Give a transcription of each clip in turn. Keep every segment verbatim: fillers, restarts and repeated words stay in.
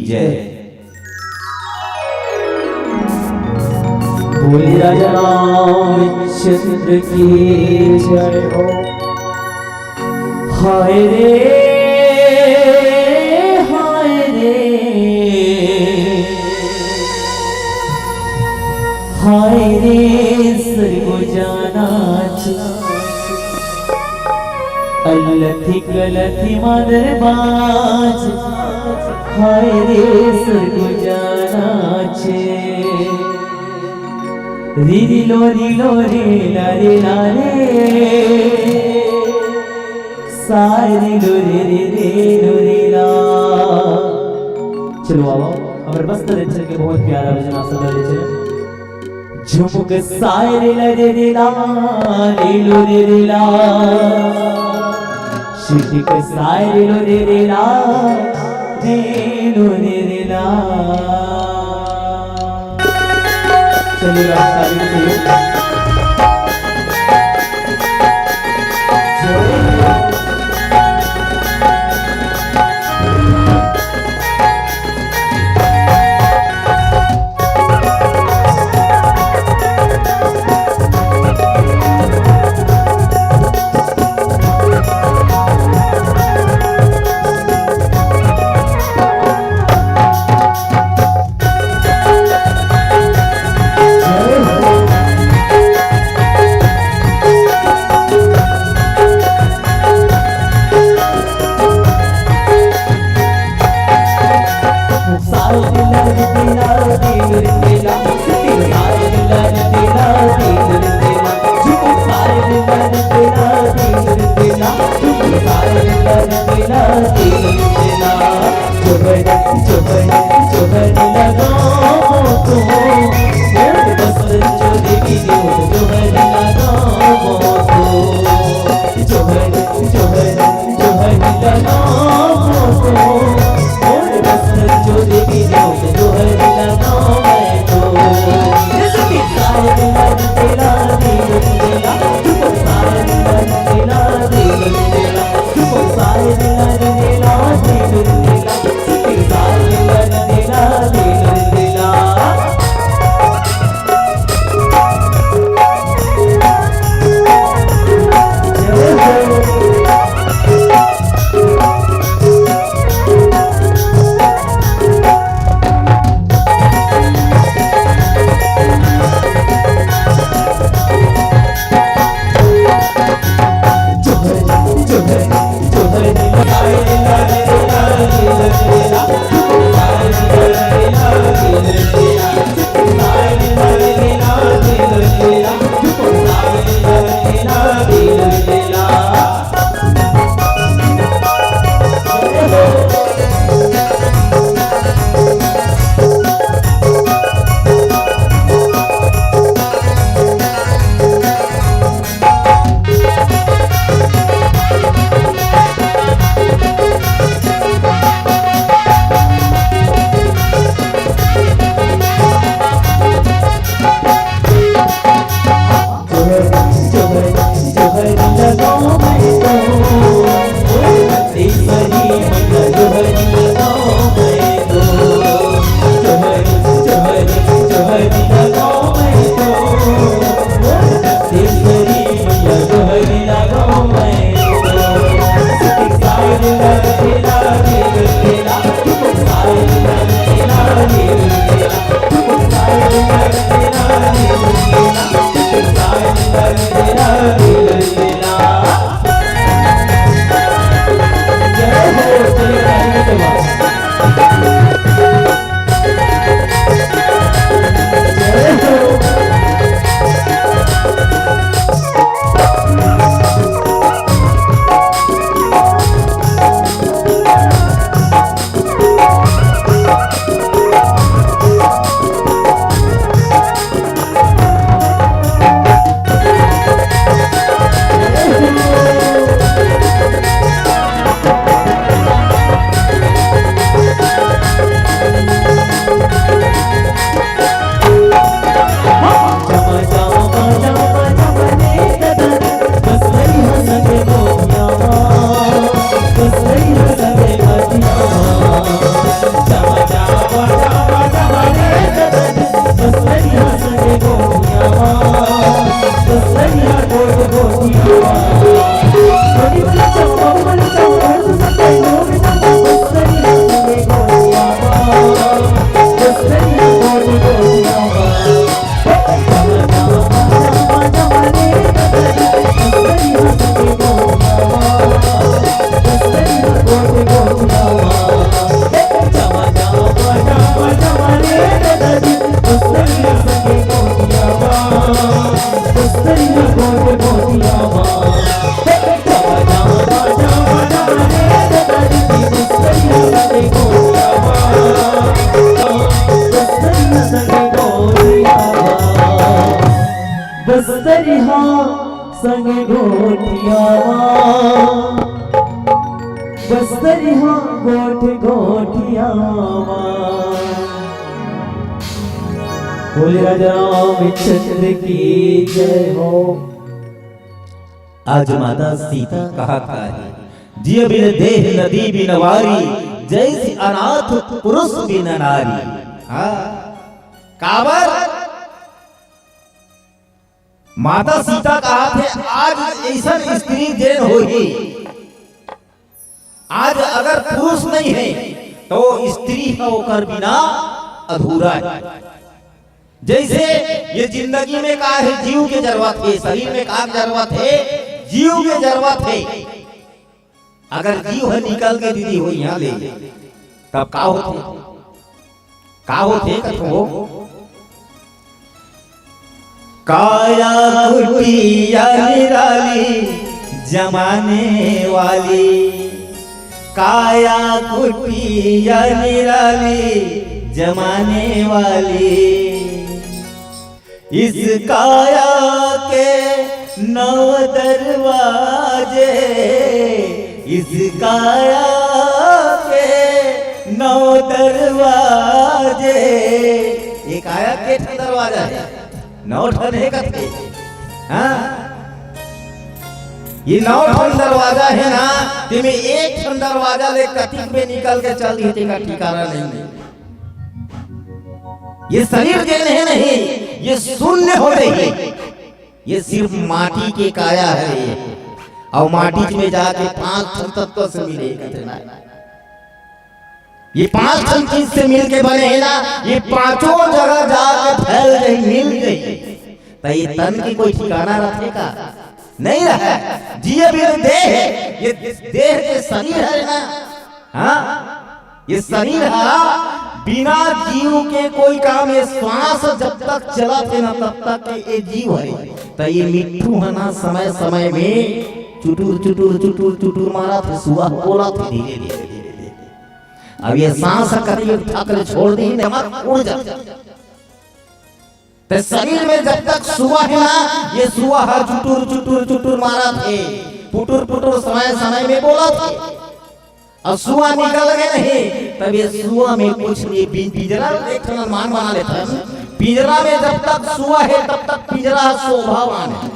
जय। बोले राजा रामचंद्र की जय हो। हाय रे, हाय रे, हाय रे, स्वर्ग जाना च-, अलथी कलथी मादर बाज, हाय रे, स्वर्ग जाना छे। री री लो री लो रे ला रे ला रे, सारी लो रे रे रे लो रे ला। चलो आओ, हमर बस्तर अंचल के बहुत प्यारा भजन आप सब ले चले। झुमक साय रे ला रे रे ला, रे लो रे रे ला। शिटिक साय रे लो रे रे ला, रे लो रे रे ला। चलिए, आप ताली बजाइए। संग गोठियावा, बस्तरिया गोठ गोठियावा। बोले राजा रामचंद्र की जय हो। आज माता सीता कहा था, जिय बिन देह नदी बिन वारी, जैसी अनाथ पुरुष बिन नारी। हाँ, काबर? माता सीता कहा थे, आज ऐसा स्त्री जेन होही, आज अगर पुरुष नहीं है, तो स्त्री ह ओकर बिना अधूरा है। जैसे ये जिंदगी में का है, जीव के जरूरत है, शरीर में का जरूरत है, जीव के जरूरत है। अगर जीव ह निकल के दीदी हो यहाँ ले, तब का होथे? का होथे कथो? काया कुटिया निराली जमाने वाली, काया कुटिया निराली जमाने वाली। इस काया के नौ दरवाजे, इस काया के नौ दरवाजे। ये काया के ठन दरवाजा है? नौ ठन है कथे। हाँ, ये नौ ठन दरवाजा है ना, तेमे एक ठन दरवाजा ले कतिक में निकल के चल दी, तेका ठिकाना नहीं है। ये शरीर जेन हे नहीं, ये शून्य हो रही। ये सिर्फ माटी के काया है ये। और माटी में जाके पांच ठन तत्व से मिले, कतना? ये पांच ठन चीज से मिल के बने है ना, ये पांचों जगह जाके फैल गई, मिल गई। तो ये तन की कोई ठिकाना रखे का? नहीं रहा। जिय बिन देह, ये देह के शरीर है ना, हाँ, ये शरीर हा बिना जीव के कोई काम, ये श्वास जब तक चलत हे ना, तब तक ये जीव है। तो ये मिट्ठू है ना, समय समय में चुटुर चुटुर चुटुर चुटुर मारत हे, सुआ बोलत हे धीरे धीरे धीरे धीरे। अब ये सांस कभी उठा कर छोड़ दी, दिमाग उड़ जाता। ते शरीर में जब तक सुआ है ना, ये सुआ हा चुटुर चुटुर चुटुर मारत हे, पुटुर पुटुर समय समय में बोलत हे। अब सुआ निकल गए नहीं, तब ये सुआ में कुछ नहीं, पि-, पिंजरा एक ठन अनुमान बना लेथन। पिंजरा में जब तक सुआ है, तब तक पिंजरा शोभावान है।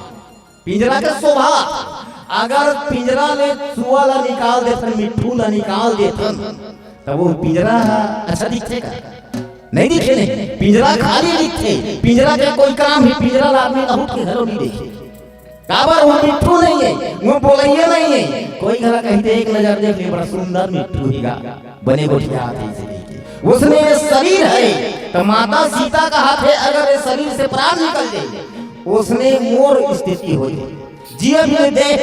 पिंजरा के शोभा, अगर पिंजरा ले सुआ ला निकाल देथन, मिट्ठू ला निकाल देथन, तब वो पिंजरा अच्छा दिखथे का? नहीं दिखे नहीं, पिंजरा खाली दिखथे। पिंजरा के कोई काम ही, पिंजरा ला आदमी बहुत के घरों नहीं देखे। काबर वो मिट्ठू नहीं है, वो बोलैया नहीं है। कोई घरा कहीं देख नजर देख ले, बड़ा सुंदर मिट्ठू ही गा, बने गोठिया आथे इसे देख के। उसने ये शरीर है, तो माता सीता कहा थे, अगर ये शरीर से प्राण निकल जाए, उसने मोर स्थिति हो जाए। जिय बिन देह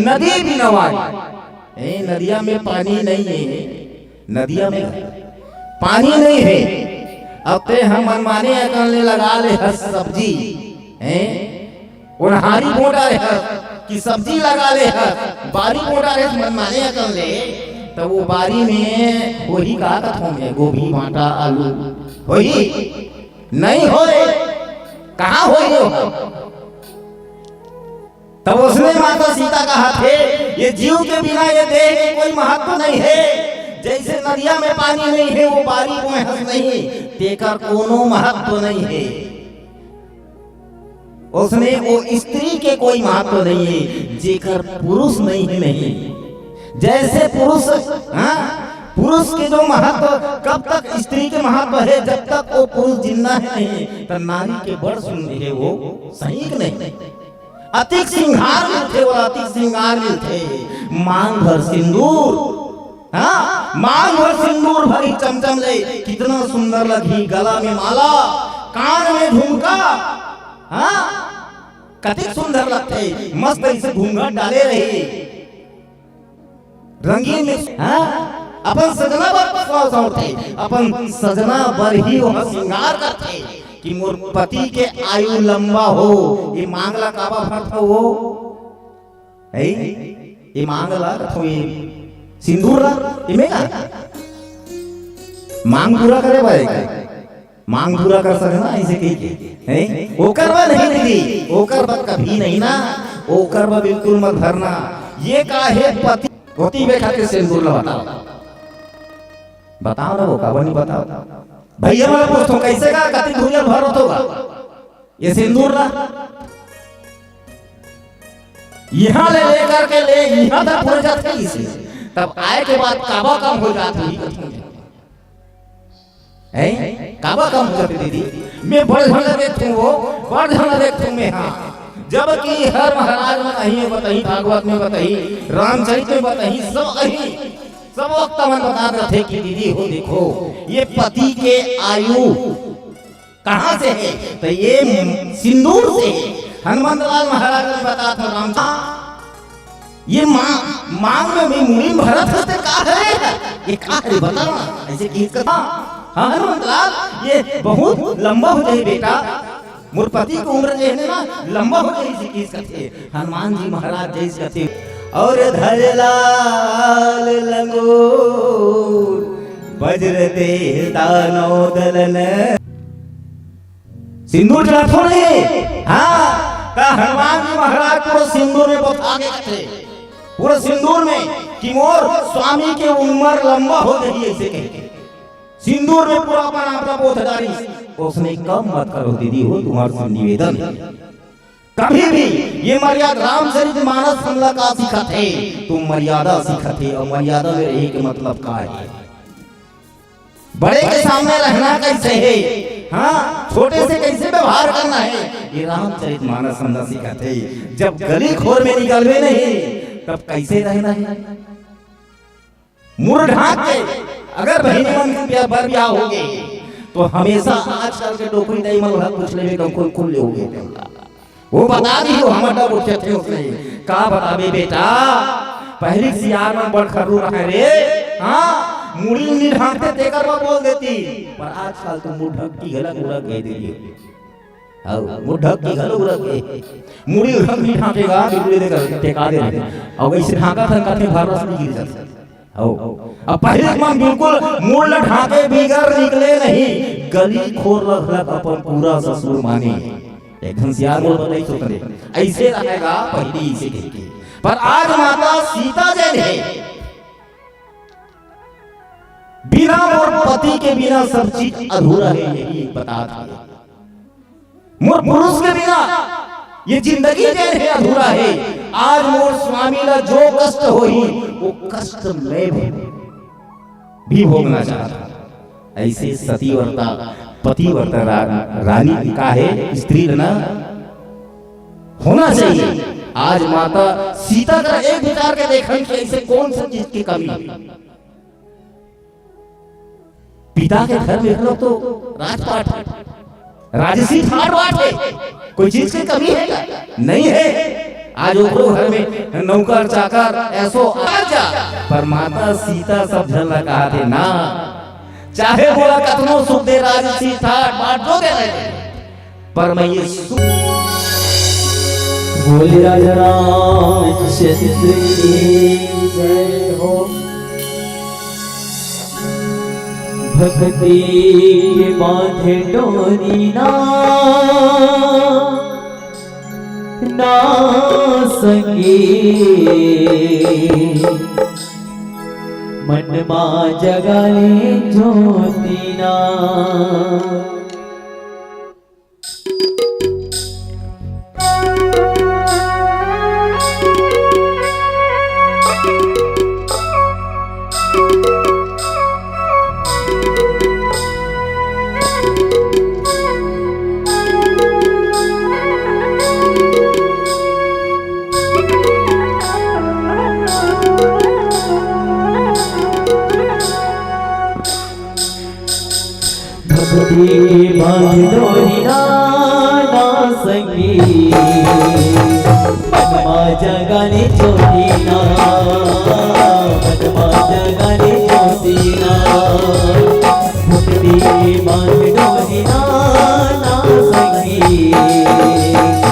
नदी बिन वारी। ए, नदिया में पानी नहीं है, नदिया में पानी नहीं है। अब ते हम मनमाने अकन ले लगा ले हस सब्जी, हैं? ओनहारी बोटा रहे हस कि सब्जी लगा ले हस, बारी बोटा रहे मनमाने अकन ले, तो वो बारी में वही का कथों में गोभी, भांटा, आलू वही नहीं होए, कहाँ होए वो? तब उसने माता सीता कहा थे, ये जीव के बिना ये देह के कोई महत्व नहीं है। जैसे नदिया में पानी नहीं है, वो बारी बोए हस नहीं, तेकर कोनो महत्व नहीं है। उसने वो स्त्री के कोई महत्व नहीं है, जेकर पुरुष नहीं है, नहीं। जैसे पुरुष, हाँ, पुरुष के जो महत्व, कब तक स्त्री के महत्व है? जब तक वो पुरुष जिंदा है नहीं, तो नारी के बड़ सुंदर है वो, सही कि नहीं? अतिक सिंगार मिलथे, ओला अतिक सिंगार मिलथे। मांग भर सिंदूर, हाँ, मांग भर सिंदूर भरी चमचम ले, कितना सुंदर लगही। गला में माला, कान में झुमका, हाँ, कतिक सुंदर लगथे। मस्त ऐसे घूंघट डाले रही, रंगीन, हाँ, अपन सजना बर सुवा सौंपथे, अपन सजना बर ही वो सिंगार करथे कि मोर पति के आयु लंबा हो। ये मांग ला काबर भरथो वो? है? ये मांग ला रखो, ये सिंदूर ला, ये में का? मांग पूरा करे बर का? मांग पूरा कर सकना, ऐसे कही के, हैं? ओकर बर नहीं दीदी, ओकर बर कभी नहीं ना। ओकर बर बिल्कुल मत भरना। ये का हे, पति धोती में बैठा के सिंदूर ला बताओ, बताओ ना वो का बनी, बताओ। भैया मन पूछथों, "कइसे का कति धुरिया भरत होगा ये सिंदूर ला?" इहां ले लेकर के ले इहां तक पूरे जाथे इसे। तब आए के बाद काबा कम हो जात होही कथों। हैं? काबा कम हो जाथे दीदी? मैं बड़ झन ला देखथों वो, बड़ झन ला देखथों मैं, हां। जबकि हर महाराज में कहीं बताही, भागवत में बताही, रामचरित में बताही, सब अही, सब वक्त मन बतात रथे कि दीदी हो देखो, ये पति के आयु कहां से हे? त ये सिंदूर से हे। हनुमंत लाल महाराज मन बतात हे, राम, ये मां, मांग में भी मुड़ी भरत हस ते का हरे? ये का हरे बता ना, अइसे किहिस कथे। हां, हनुमंत लाल, ये बहुत लंबा हो जाही बेटा, मोर पति के उम्र जे हे ना, लंबा हो जाही, अइसे किहिस कथे। हनुमान जी महाराज जइसे कथे, "अउ धरे लाल लंगोट, बज्र तेज दानव दलन।" सिंदूर चढ़ाथों नहीं। हां, त हनुमान जी महाराज पूरा सिंदूर में बोथा के कथे, पूरा सिंदूर में, कि मोर स्वामी के उम्र लंबा हो जाही, अइसे कहिके सिंदूर में पूरा अपन आप ला बोथ डारिस। ओसने कम मत करो दीदी हो, तुम्हार से निवेदन हे। कभी भी ये मर्यादा, रामचरित मानस हमला का सिखाथे? त मर्यादा सिखाथे, अउ मर्यादा में रहे के मतलब का हे? बड़े के सामने रहना कइसे हे, हां, छोटे से कइसे व्यवहार करना हे, ये रामचरित मानस हमला सिखाथे। जब गली खोर में निकलबे नहीं, तब कइसे रहना हे? मुड़ ढांक के, अगर बहिनी मन के बिया-, बर बियाह हो गे, त हमेशा आजकल के डोकरी दाई मन ला पूछ लेबे, कब खोल, खोल ले हो गे तेला। वो बता दिही, वो हमर डर उठथे उसने। का बताबे बेटा, पहिली सियार मन बड़ खर्रू रहय रे, हां, मुड़ी उड़ी ढांकथे तेकर बर बोल देती, पर आजकल तो मुड़ ढक के घला उलग गे दीदी। हां, मुड़ ढक के घला उलग गे। मुड़ी ढक नहीं ढांकेगा, बिल्कुल देकर टेका दे रहे। अउ वइसे ढांकत हन, कथे भर रस नहीं गिर जाथे। हव। अब पहिली मन बिल्कुल मुड़ ल ढांके बिगर निकले नहीं, गली खोर रख रख अपन पूरा ससुर माने। एक घन सियार मोर बताइस ओकरे, अइसे रहेगा पहिली अइसे कहिके। पर आज माता सीता जेन हे, बिना मोर पति के बिना सब चीज अधूरा हे, यही बतात हे। मोर पुरुष के बिना ये जिंदगी जेन हे अधूरा हे। आज मोर स्वामी ला जो कष्ट होही, वो कष्ट मैं भी, भी भोगना चाहत हंव। अइसे सतीव्रता, पतिव्रता रा-, रानी का हे, स्त्री ल ना होना चाहिए। आज माता सीता का एक विचार के देखन कि अइसे कौन सा चीज की कमी हे। पिता के घर में घलो तो राजपाट हे, राजसी ठाट बाट हे, कोई चीज के कमी हे का? नहीं हे। आज ओकरो घर में नौकर चाकर ऐसो आ जा, पर माता सीता सब झन ला कहाथे ना, चाहे मोला कतनो सुख दे, राजसी ठाट बाट जो दे रहे, पर मैं ये सु- बोले राजा रामचंद्र की जय हो। भक्ति के बांधे डोरी ना, ना संगी, मन मा जगा ले ज्योति ना। भक्ति के बांध डोरी ना, ना संगी, मन मा जगा ले ज्योति ना, मन मा जगा ले ज्योति ना। भक्ति के बांध डोरी ना, ना संगी,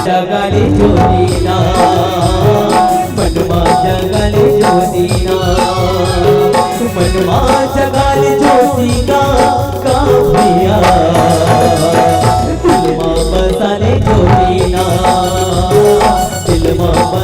जगा ले ज्योति ना, मन मा जगा ले ज्योति ना, मन मा जगा ले ज्योति ना, का भैया, दिल मा बसा ले ज्योति ना, दिल मा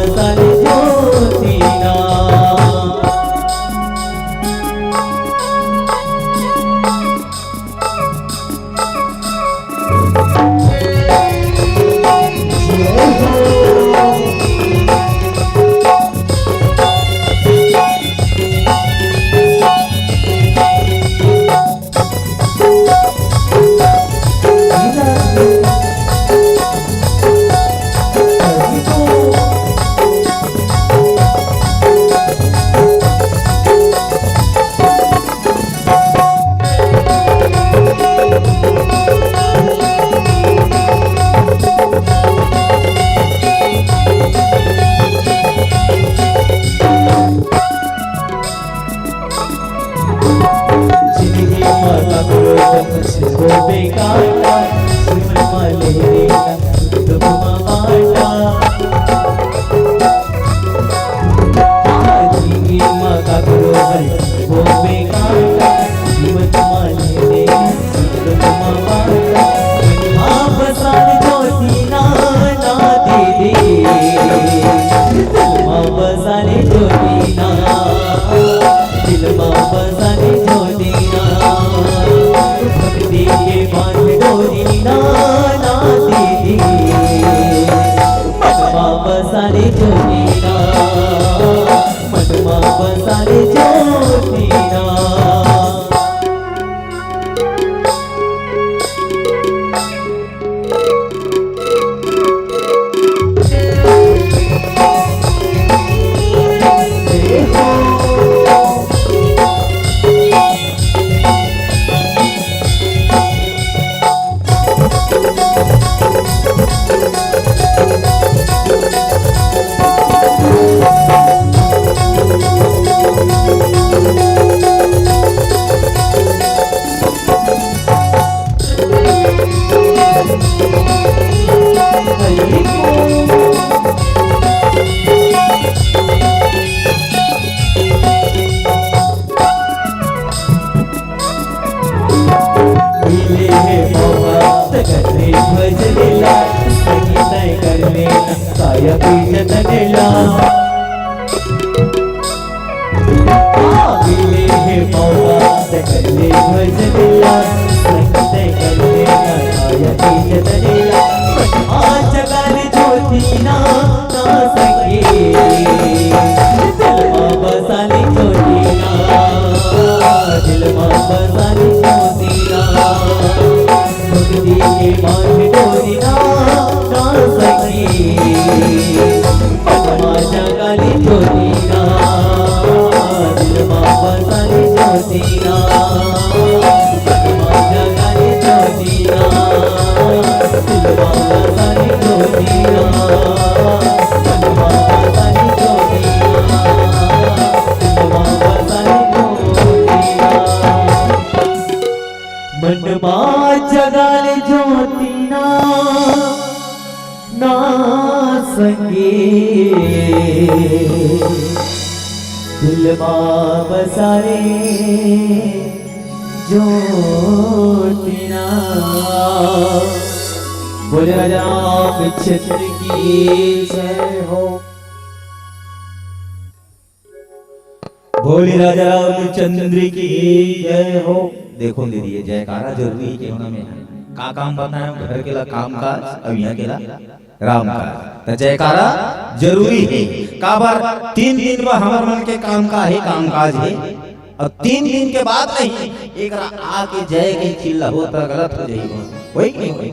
वो बेकाटा, जीवन मा लेना, दुख मा बाटा। जिंदगी मा काकरो है वो बेकाटा, जीवन मा लेना, दुख मा बाटा। हाँ, बसान जो दीना ना दीदी, दिल मा बसान जो दीना। दिल मा बसाले जो दीना, भक्ति के बांध डोरी ना, ना दीदी। मन मा बसाले जो दीना, मन मा बसाले जो दीना। मिले हे मौका त करने भजन ला, सही तय करने काया पीछे तने ला। मिले हे मौका त करने भजन ला, सही तय करने काया पीछे तने ला। आज जगाल ज्योति ना, ना सके, दिल मा बसाले ज्योति ना, दिल मा बसाले ज्योति ना। भक्ति के बांध डोरी ना, ना सखी। मन मा जगाले ज्योति ना, दिल मा बसाले ज्योति ना। मन मा जगाले ज्योति ना, दिल मा बसाले ज्योति ना। मन मा बसाले ज्योति ना, दिल मा बसाले ज्योति ना। मन मा जगाले ज्योति ना, ना संगे, दिल मा बसाले ज्योति ना। बोले राजा रामचंद्र की जय हो। बोली राजा रामचंद्र की जय हो। देखो दीदी, ये जयकारा जरूरी हे के होना में। का काम बताएं, घर के ला काम काज, अब यहाँ के ला राम काज। त जयकारा जरूरी हे। काबर तीन दिन बर हमर मन के काम का हे, काम काज हे, अउ तीन दिन के बाद नहीं, एक रा आके जय के चिल्ला हो त गलत हो जाही। होही कि नहीं होही?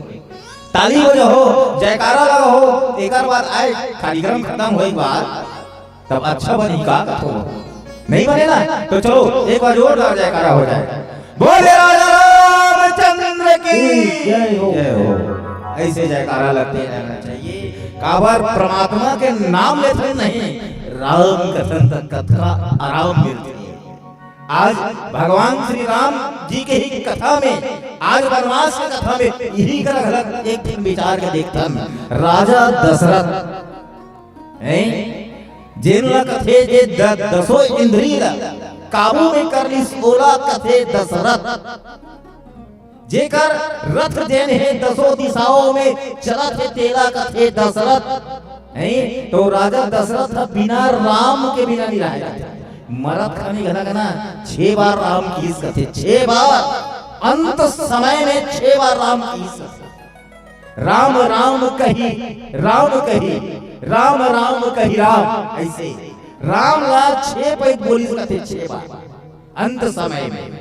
ताली बजाहो, जयकारा लगाहो, एकर बाद आए कार्यक्रम खतम होए के बाद तब अच्छा बनी का कथो? नहीं बने ना? तो चलो, एक बार जोरदार जयकारा हो जाए। बोले राजा रामचंद्र की जय हो। जय हो। ऐसे जयकारा लगते रहना चाहिए। काबर परमात्मा के नाम लेते नहीं, राम कथन तक कतका आराम मिलथे। आज भगवान श्री राम जी के ही कथा में, आज वनवास के कथा में यही कर घलक एक ठन विचार के देखथन। राजा दशरथ हैं, जेन ला कथे जे द-, दसो इंद्री ला काबू में कर लिस, ओला कथे दशरथ। जेकर रथ जेन हे दसो दिशाओं में चलत हे, तेला कथे दशरथ। हैं, तो राजा दशरथ ह बिना राम के बिना नहीं रहे। मरत खानी घला घला छह बार राम किहिस कथे, छह बार। अंत समय में छह बार राम किहिस कथे। राम राम कही, राम कही, राम राम कही राम। ऐसे राम ला छह पइत बोलिस कथे, छह बार अंत समय में।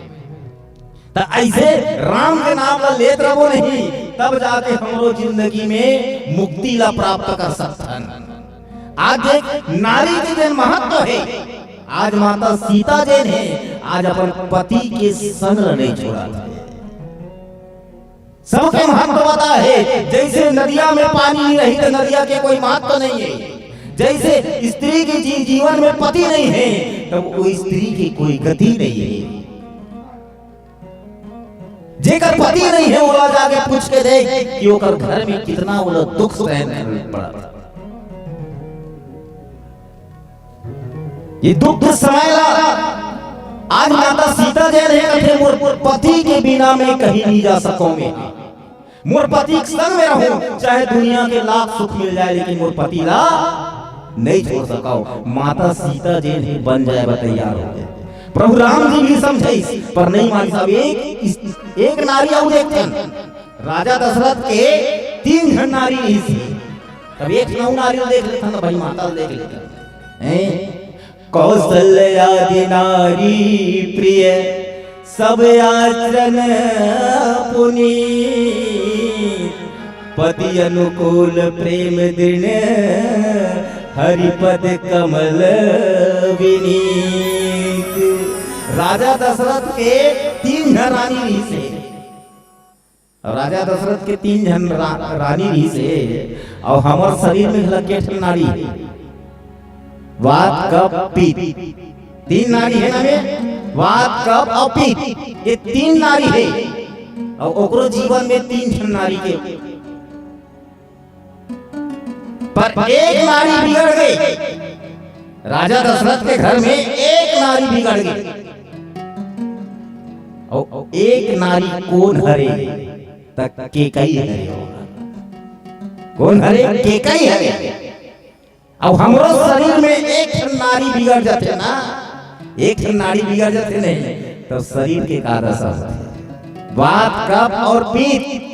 त ऐसे राम के नाम ला लेत रहो नहीं, तब जाके हमरो जिंदगी में मुक्ति ला प्राप्त कर सकथन। आज एक नारी के जेन महत्व हे, आज माता सीता जेन हे, आज अपन पति के संग ला नहीं छोड़ा। सबके महत्व पता हे, जैसे नदिया में पानी नहीं रही तो नदिया के कोई महत्व नहीं है, जैसे स्त्री के जी-, जीवन में पति नहीं है तब वो स्त्री की कोई गति नहीं है। जेकर पति नहीं है, ओला जाके पूछ के देख कि ओकर घर में कितना ओला दुख सहन करना पड़ा। ये दुख के समय ला आज माता सीता जैन हे कथे, मोर पति के बिना मैं कहीं नहीं जा सकूं मैं। मोर पति के संग में रहूं, चाहे दुनिया के लाख सुख मिल जाए, लेकिन मोर पति ला नहीं छोड़ सकव। माता सीता जैन हे बन जाए बर तैयार हो गए। प्रभु राम जी भी समझाइस, पर नहीं मानिस। अब एक, एक नारी अउ देखथन, राजा दशरथ के तीन झन नारी रहिस हे। तब एक नौ नारी ल देख लेथन, भाई माता ल देख लेथन। हैं? कौशल्या आदि नारी प्रिय, सब आचरण पुनीत। पति अनुकूल प्रेम दृढ़, हरिपद कमल विनीत। राजा दशरथ के तीन झन रानी रहिस हे। अउ राजा दशरथ के तीन झन रा-, रानी रहिस हे, अउ हमर शरीर में घला के ठन नारी हे, वात, कफ, पित्त। तीन नारी हे ना में, वात, कफ अउ पित्त, ये तीन नारी हे। अउ ओकरो जीवन में तीन झन नारी के, पर एक नारी बिगड़ गई। राजा दशरथ के घर में एक नारी बिगड़ गई। अउ एक नारी कोन हरे? त केकई हरे। कोन हरे? केकई हरे। अउ हमरो शरीर में एक ठन नारी बिगड़ जाथे ना, एक ठन नारी बिगड़ जाथे नहीं, तब शरीर के का दशा होथे? वात, कफ अउ पित्त।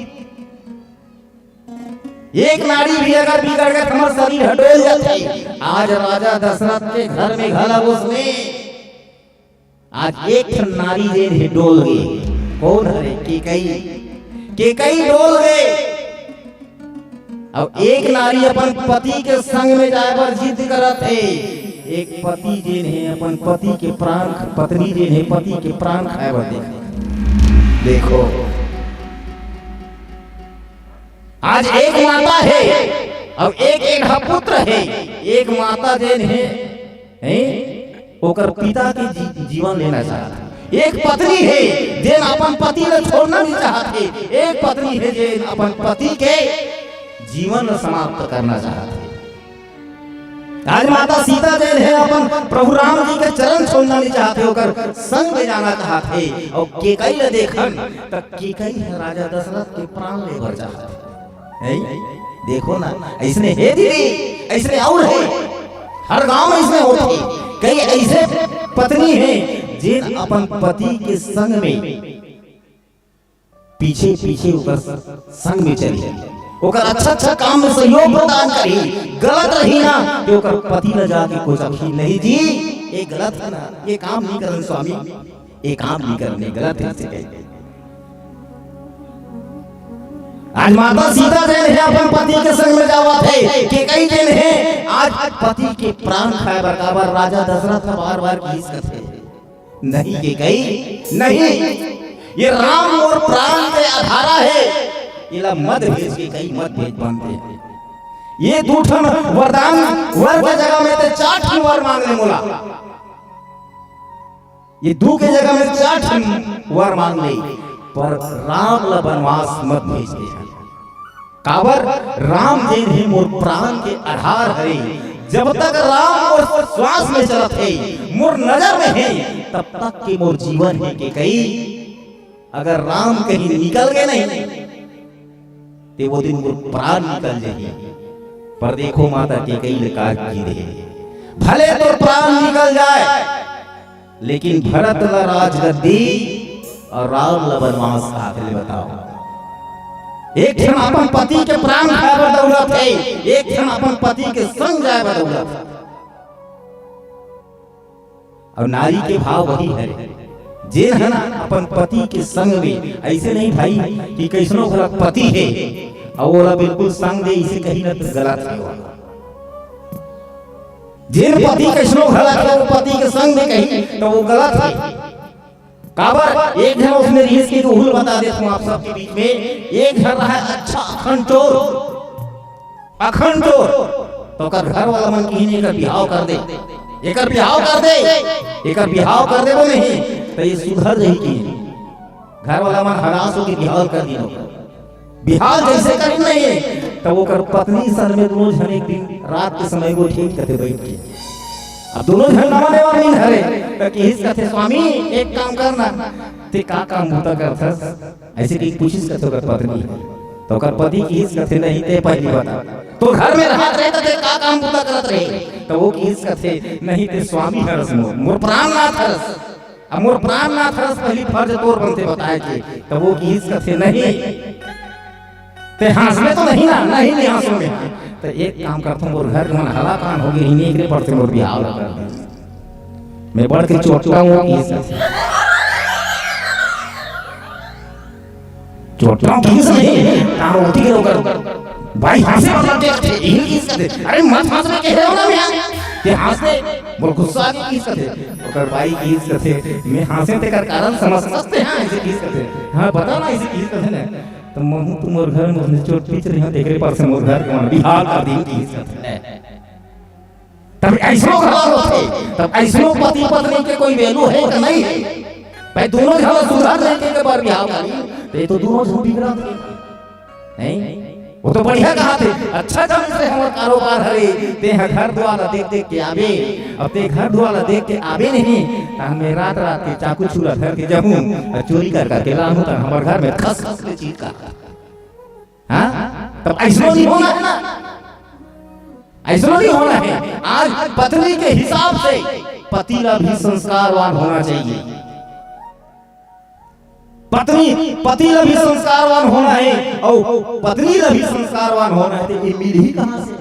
एक नारी भी अगर बिगड़ गए, तो हमर शरीर ह डोल जाथे। आज राजा दशरथ के घर में घला ओसने आज एक ठन नारी जेन हे डोल गे। कोन हरे? केकई। केकई डोल गे। अब एक नारी अपन पति के संग में जाए बर जिद करत हे, एक पति जेन हे अपन पति के प्राण, पत्नी जेन हे पति के प्राण खाए बर देख। देखो, आज एक माता हे, अब एक, एक हा पुत्र हे। एक माता जेन हे, हैं, ओकर पिता के जी-, जीवन लेना चाहत हे। एक पत्नी हे, जेन अपन पति ल छोड़ना नहीं चाहत हे। एक पत्नी हे, जेन अपन पति के जीवन ल समाप्त करना चाहत हे। आज माता सीता जेन हे, अपन प्रभु राम जी के चरण छोड़ना नहीं चाहत हे, ओकर संग में जाना चाहत हे। अउ केकई ल देखन, त केकई ह राजा दशरथ के प्राण ले बर चाहत हे। हैं? देखो ना, अइसने हे दीदी, अइसने अउ हे। हर गांव में अइसने होथे। कई अइसे पत्नी हे, जेन अपन पति के संग में पीछे, पीछे ओकर संग में चली, ओकर अच्छा, अच्छा काम में सहयोग प्रदान करही। गलत रही ना, त ओकर पति ल जाके कोचही, "नहीं जी, ये गलत हे ना, ये काम नहीं करन स्वामी।" ये काम नहीं करने गलत हे, इसे कहे। आज माता सीता जेन हे अपन पति के संग में जावत हे, केकई जेन हे आज पति के प्राण खाए बर, काबर राजा दशरथ ह बार-बार किहिस कथे, "नहीं केकई, नहीं, ये राम मोर प्राण के आधारा हे, एला मत भेज, केकई मत भेज बनते। ये दू ठन वरदान वर के जगह में ते चार ठन वर मांग ले मोला।" ये दू के जगह में चार ठन वर मांग ले, पर राम ला बनवास मत भेज दे। काबर? राम जेन हे मोर प्राण के आधार हरे। जब तक राम मोर श्वास में चलत हे, मोर नजर में हे, तब तक के मोर जीवन हे केकई। अगर राम कहीं निकल गे नहीं, ते वो दिन मोर प्राण निकल जाही। पर देखो माता केकई ले का की दे, भले तोर प्राण निकल जाए, लेकिन भरत ला राजगद्दी अउ राम ला बनवास। आखिर बताओ, एक ठन अपन पति के प्राण खाए बर दउड़त हे, एक ठन अपन पति के संग जाए बर दउड़त हे। अउ नारी के भाव वही हे, जेन ह ना अपन पति के संग में, अइसे नहीं भाई कि कइसनो घला पति हे अउ ओला बिल्कुल संग दे, अइसे कही ना त गलत हे। जेन पति कइसनो घला हे, वो पति के संग में कही त वो गलत हे। काबर? एक झन ओसने रिहिस कि उहू ल बता देत हूँ आप सबके बीच में, एक झन रहा अच्छा अखंड चोर, अखंड चोर, त ओकर घर वाला मन किहिन, "एकर बिहाव कर दे, एकर बिहाव कर दे, एकर बिहाव कर दे," वो नहीं, त ये सुधर जाही कि घर वाला मन हरास होके बिहाव कर दिन ओकर। बिहाव जैसे करिन नहीं, तब ओकर पत्नी सन में दोनों झन एक दिन रात के समय गोठियाइन कथे बैठ के। अब दोनों झन नवा नवा नीन हरे, त किहिस कथे, "स्वामी, एक काम करना, ते का काम बूता करथस?" ऐसे कही पूछिस कथे ओकर पत्नी। तो ओकर पति किहिस कथे, "नहीं, ते पहली बता, तो घर में रहत रहे त ते का काम बूता करत रहे?" तो वो किहिस कथे, "नहीं, ते स्वामी हरस मोर, मोर प्राणनाथ हरस।" अब मोर प्राणनाथ हरस, पहली फर्ज तोर बनथे बताए के। तब वो किहिस कथे, "नहीं, ते हाँसबे तो नहीं ना?" "नहीं, नहीं हाँसों मैं।" "तो एक काम करथों, मोर घर के मन हलाकान हो गे, इन्हीं एकरे पर से मोर बिहाव ला कर दे। मैं बढ़ के चोट्टा हूँ," किहिस कथे। चोट्टा हूँ किहिस नहीं, तारो उठी के ओकर बाई हाँसे मतलब के कथे, इही किहिस कथे, "अरे मत हाँस रे, कहे हो ना मैं, ते हाँस दे।" मोर गुस्सा आगे किहिस कथे, ओकर बाई किहिस कथे, "मैं हाँसे तेकर कारण समझ सकते हैं?" ऐसे किहिस कथे, "हाँ, बता ना," ऐसे किहिस कथे ना। "तो महू तो मोर घर में चोट पीच रही हूँ, तेकरे पर से मोर घर के मन बिहाव कर दी," किहिस कथे। तब ऐसनो घलो होथे, तब ऐसनो पति पत्नी के कोई value हे कि नहीं हे? भाई, दोनों झन सुधर लेके के बर बिहाव करी, ते तो दोनों झन बिगड़त हे। नहीं? वो तो बढ़िया कहाथे, "अच्छा काम से हमर कारोबार हरे, ते ह घर दुआर ला देख देख के आबे, अब ते घर दुआर ला देख के आबे नहीं, त मैं रात रात के चाकू छूरा धर के जाहूं, अउ चोरी कर करके लाहूं, त हमर घर में खस खस के चीज का।" हाँ? तब ऐसनो नहीं होना हे ना। ऐसनो नहीं होना हे। आज पत्नी के हिसाब से पति ला भी संस्कारवान होना चाहिए। पत्नी, पति ला भी संस्कारवान होना हे अउ पत्नी ला भी संस्कारवान होना हे, तो ये मिलही कहाँ से?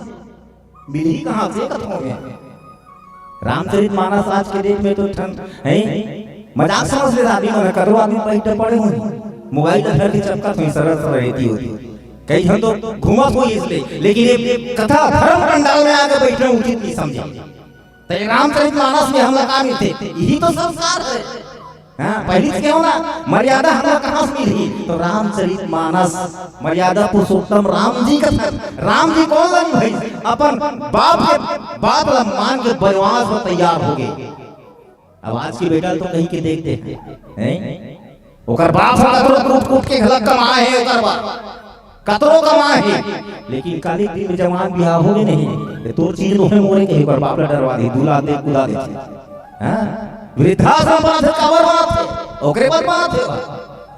मिलही कहाँ से कथों में? रामचरित मानस आज के date में तो ठन हे, मजाक समझ ले आदमी मन, कतरो आदमी बैठ पड़े होही, mobile धर के चपकत होही, सरर सरर एती ओती। कई झन तो घूमत होही इसलिए, लेकिन ये कथा धर्म पंडाल में आके बैठना उचित नहीं समझे। तो ये रामचरित मानस में हमला का मिलथे? यही तो संस्कार हे। हाँ, पहली चीज क्या होना? मर्यादा हमला कहाँ से मिलही? तो रामचरित मानस, मर्यादा पुरुषोत्तम राम जी का, राम जी कौन लगी भाई? अपन बाप के, बाप ला मान के बनवास में तैयार हो गए। अब आज के बेटा तो कहीं के देखते हैं, हैं? ओकर बाप ह कतरो कूट कूट के घलक कमाए हे, ओकर बाप कतरो कमाए हे, लेकिन काली दिन में जवान बिहाव हो गए नहीं, ये तोर चीज नोहे मोरे के, ओकर बाप ला डरवा दे, दुला दे, कुदा दे। हाँ? वृद्धाश्रम बनाथे, काबर बनाथे? ओकरे बर बनाथे।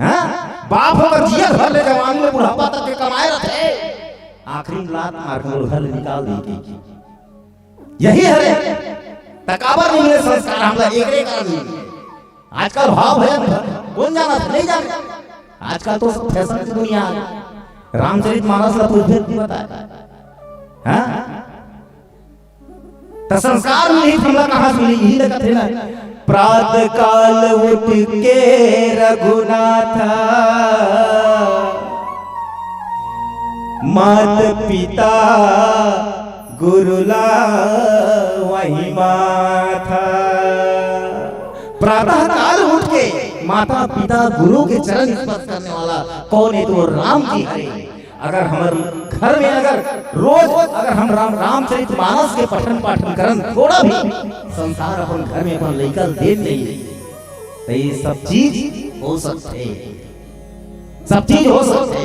हाँ? बाप ओकर जिया भर ले जवानी ले बुढ़ापा तक के कमाए रथे, आखिरी में लात मार के मोर घर ले निकाल दे के। यही हरे। त काबर नहीं मिले संस्कार हमला, एकरे कारण नहीं मिले। आजकल भाव भजन कौन जानत हे? नहीं जानत। आजकल तो सब fashion की दुनिया आ गई। रामचरित मानस ला पूछबे त नहीं बताए। हाँ? त संस्कार मिलही त हमला कहाँ से मिलही? यही लगत हे ना। प्रातः काल उठ के रघुनाथा, मात पिता गुरु ला वही माथा। प्रातः काल उठ के माता पिता गुरु के चरण स्पर्श करने वाला कौन हे? तो राम जी हरे। अगर हमर घर में अगर रोज अगर हम राम, रामचरित मानस के पठन पाठन करन थोड़ा भी, संस्कार अपन घर में अपन लइका ल देत नहीं, तो ये सब चीज हो सकथे। सब चीज हो सकथे।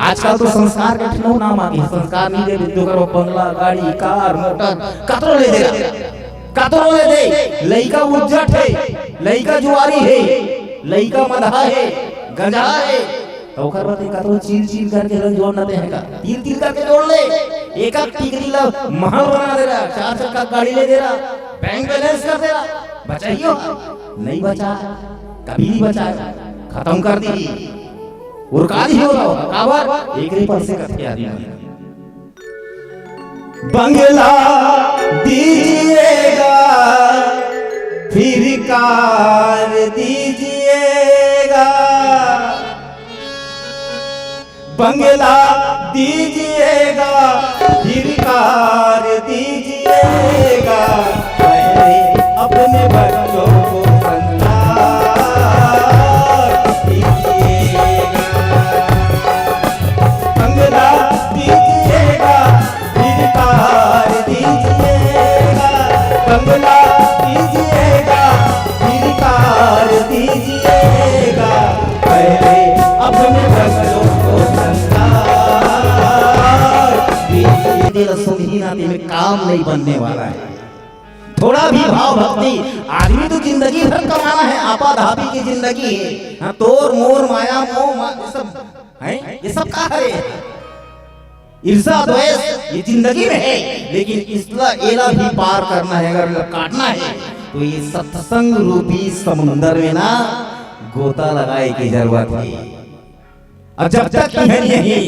आजकल तो संस्कार के ठिनो नाम आ गया, संस्कार नहीं दे तो करो बंगला, गाड़ी, कार, मोटर, कतरो ले दे रहा, कतरो ले दे। लइका उज्जट हे, लइका जुआरी हे, लइका मदहा हे, गंजा हे, तो ओकर बर कतरो चील चील करके रंग जोड़ना ते हे का? तिल तिल करके जोड़ ले। एक एक टिकरी ला महल बना दे रहा, चार चक्का गाड़ी ले दे रहा, bank balance कर दे रहा, बचाइयो? नहीं बचा, कभी नहीं बचा, खत्म कर दी। उरका दी हो रहा, काबर? एकरे पर से कथे आदमी। बंगला दीजिएगा, फिर कार दीजिएगा। बंगला दीजिएगा, फिर कार दीजिएगा। पहले अपने बच्चों को संस्कार दीजिएगा। बंगला दीजिएगा, फिर कार दीजिएगा। बंगला दीजिएगा, फिर कार दीजिएगा। नाते में काम नहीं बनने वाला है। थोड़ा भी भाव भक्ति, आदमी तो जिंदगी भर कमाना है, आपाधापी की जिंदगी है। हाँ, तोर मोर माया मोह मा-, ये सब है, ये सब का हरे? ईर्ष्या द्वेष ये जिंदगी में है, लेकिन इसला एला भी पार करना है, अगर काटना है तो ये सत्संग रूपी समुंदर में ना गोता लगाए की जरूरत है। और जब तक यह यही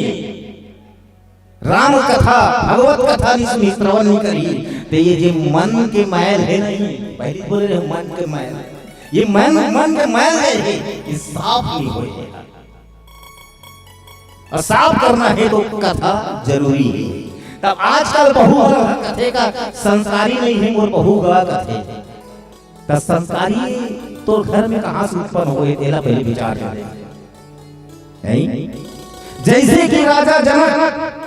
राम कथा, भगवत कथा नहीं सुनी, श्रवण नहीं करी, तो ये जे मन के मैल है नहीं, पहले बोले रहे मन के मैल, ये मन, मन के मैल है, ये साफ नहीं होएगा। और साफ करना है तो कथा जरूरी है। तब आजकल बहू वाला कथे का संस्कारी नहीं है, मोर बहू गवा कथे। त संस्कारी तोर घर में कहां से उत्पन्न होए, तेला पहले विचार कर। नहीं? जैसे कि राजा जनक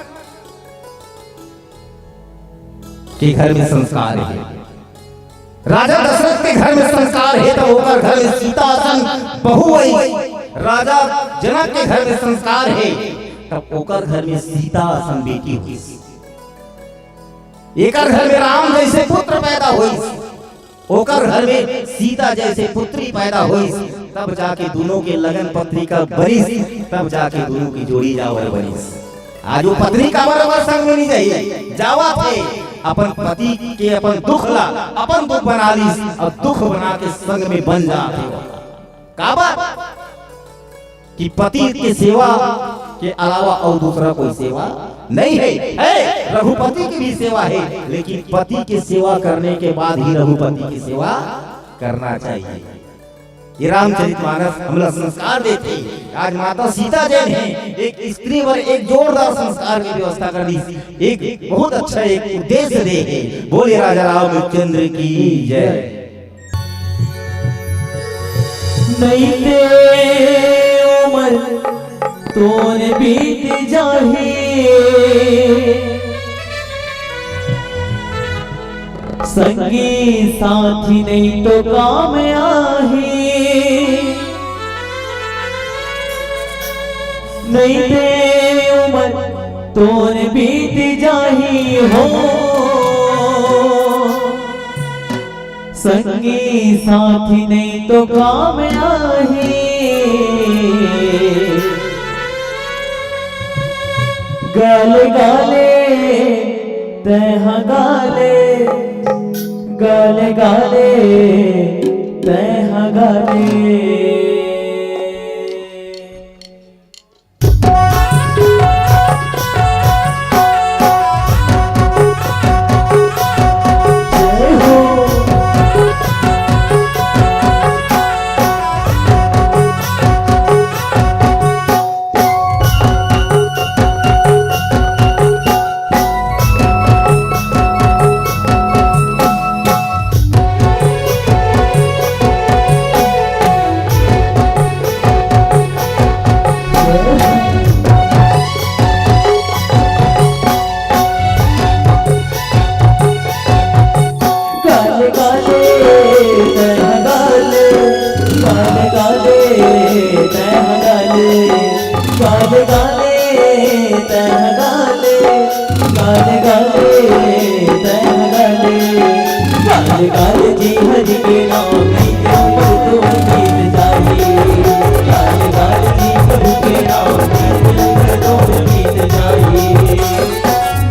के घर में संस्कार है, राजा दशरथ के घर में संस्कार है, तब ओकर घर में सीता असन बहू आई। राजा जनक के घर में संस्कार है, तब ओकर घर में सीता असन बेटी हुई। एकर घर में राम जैसे पुत्र पैदा होइस, ओकर घर में सीता जैसे पुत्री पैदा होइस, तब जाके दोनों के लगन पत्रिका बनिस, तब जाके दोनों की जोड़ी जावर बनिस। आज वो पत्नी काबर ओकर संग में नहीं जाही, जावत हे, अपन पति के अपन दुख ला अपन दुख बना लिस, और दुख बना के संग में बन जात हे। काबर? कि पति के सेवा के अलावा और दूसरा कोई सेवा नहीं है। है, रघुपति की भी सेवा है, लेकिन पति की सेवा करने के बाद ही रघुपति की सेवा करना चाहिए। ये रामचरितमानस हमला संस्कार देथे। आज माता सीता जैन है, एक स्त्री बर एक जोरदार संस्कार की व्यवस्था कर दी। एक बहुत अच्छा एक उद्देश्य दे है। बोले राजा रामचंद्र की जय। नइते उमर तोर बीत जाही, संगी साथी नइ तो काम आही। नइते उमर तोर बीत जाही हो, संगी साथी नइ तो काम आही। गाले गाले तैं हा गाले, गाले गाले तैं हा गाले। गाले गाले तैं हा गाले, गाले गाले तैं हा गाले, गाले गाले तैं हा गाले, गाले गाले तैं हा गाले। गाले गाले जी हरि के नाम, नइते उमर तोर बीत जाही। गाले गाले जी प्रभु के नाम, नइते उमर तोर बीत जाही।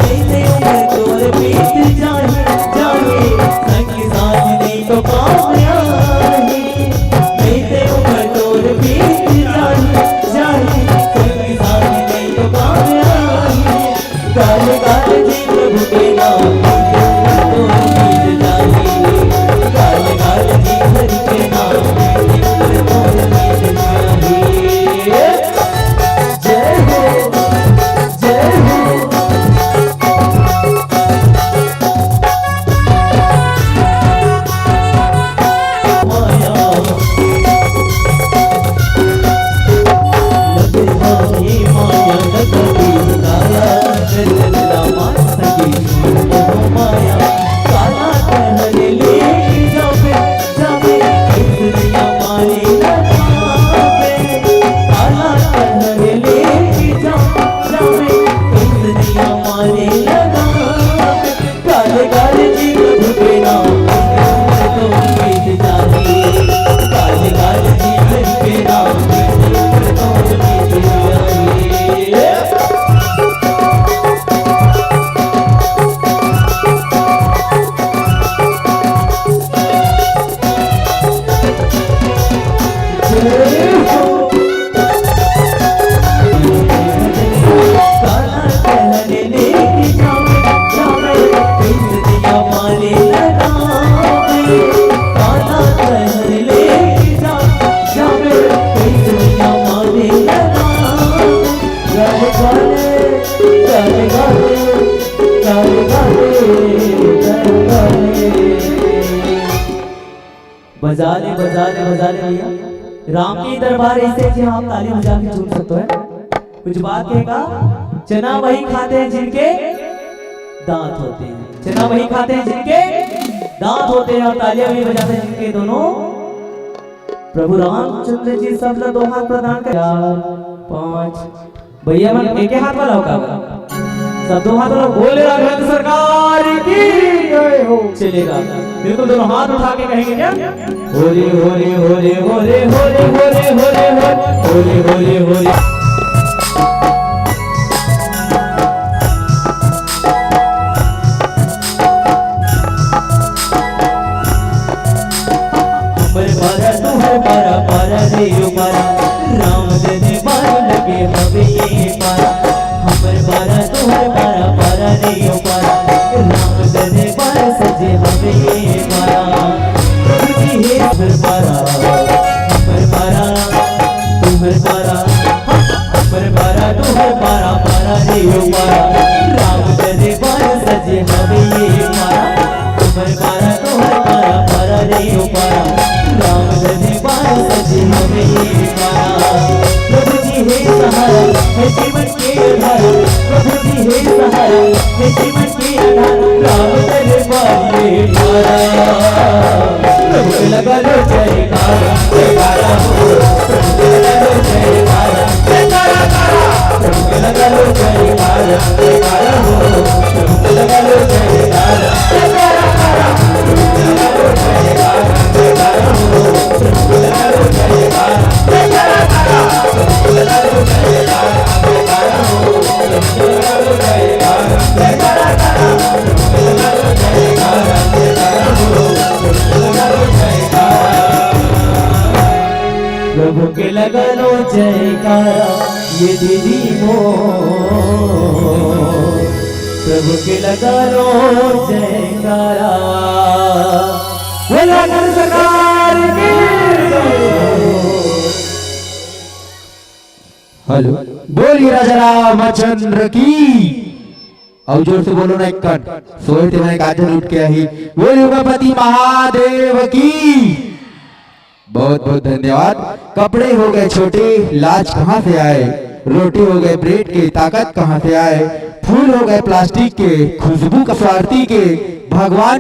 नइते उमर तोर बीत जाही, जाही, संगी साथी नइ तो काम आही। नइते उमर तोर बीत जाही, जाही, संगी साथी नइ तो काम आही। गाले गाले जी प्रभु के नाम, नइते उमर तोर बीत जाही। गाले गाले जी हरि के नाम, नइते उमर तोर बीत जाही। जय हो, जय हो। माया, लगे माया, लगे माया, लगे माया, काला कहर ले जावे, जावे, इंद्रिया मारे लगावे। काला कहर ले जावे, जावे, इंद्रिया मारे लगावे। बजा ले, बजा ले, बजा ले भैया। राम के दरबार ऐसे जी, आप ताली बजा के झूम सकते हैं। कुछ बात कहेगा, चना वही खाते हैं जिनके दांत होते हैं, चना वही खाते हैं जिनके दांत होते हैं, और तालियां भी बजाते हैं जिनके दोनों। प्रभु रामचंद्र जी सब ला दो हाथ प्रदान कर, चार, पांच, भैया मन एक ही हाथ वाला होगा, सब दो हाथ वाला। बोले राघवेंद्र सरकार की जय हो। चलेगा, बिल्कुल दोनों हाथ उठा के कहेंगे क्या? होरी होरी होरी होरी होरी होरी होरी होरी होरी होरी होरी। हमर पारा तुहर पारा, पारा रे ओ पारा, राम दे पार लगे हवे ये पारा। हमर पारा तुहर पारा, पारा रे ओ पारा, राम दे पार सजे हवे ये पारा। प्रभु जी हे हमर पारा, हमर पारा, तुहर पारा, हमर पारा तुहर पारा, पारा रे ओ पारा, राम दे पार सजे हवे ये पारा। हमर पारा तुहर पारा, पारा रे ओ पारा, राम दे पार सजे हवे ये पारा। प्रभु जी हे सहारा, हे जीवन के आधार, प्रभु जी हे सहारा, हे जीवन के आधार, राम दे पार ये पारा। प्रभु के लगा लो जयकारा, जयकारा हो। प्रभु के लगा लो जयकारा, जयकारा, कारा। प्रभु के लगा लो जयकारा, जयकारा हो। प्रभु के लगा लो जयकारा, जयकारा, कारा। प्रभु के लगा लो जयकारा, जयकारा हो। प्रभु के लगा लो जयकारा, जयकारा, कारा। प्रभु के लगा लो जयकारा, जयकारा हो। प्रभु के लगा लो जयकारा, जयकारा, कारा। प्रभु के लगा लो जयकारा, जयकारा हो। प्रभु के लगा लो जयकारा। प्रभु के लगा लो जयकारा, ये दीदी मोर। प्रभु के लगा लो जयकारा। बोला कर सरकार की। हेलो, बोलिए राजा रामचंद्र की। अउ जोर से बोलो ना एक कन। सोए ते मैं काजल उठ के आही। बोलिए उमापति महादेव की। बहुत बहुत धन्यवाद। कपड़े हो गए छोटे, लाज कहाँ से आए? रोटी हो गए ब्रेड के, ताकत कहाँ से आए? फूल हो गए प्लास्टिक के, खुशबू का स्वार्थी के, भगवान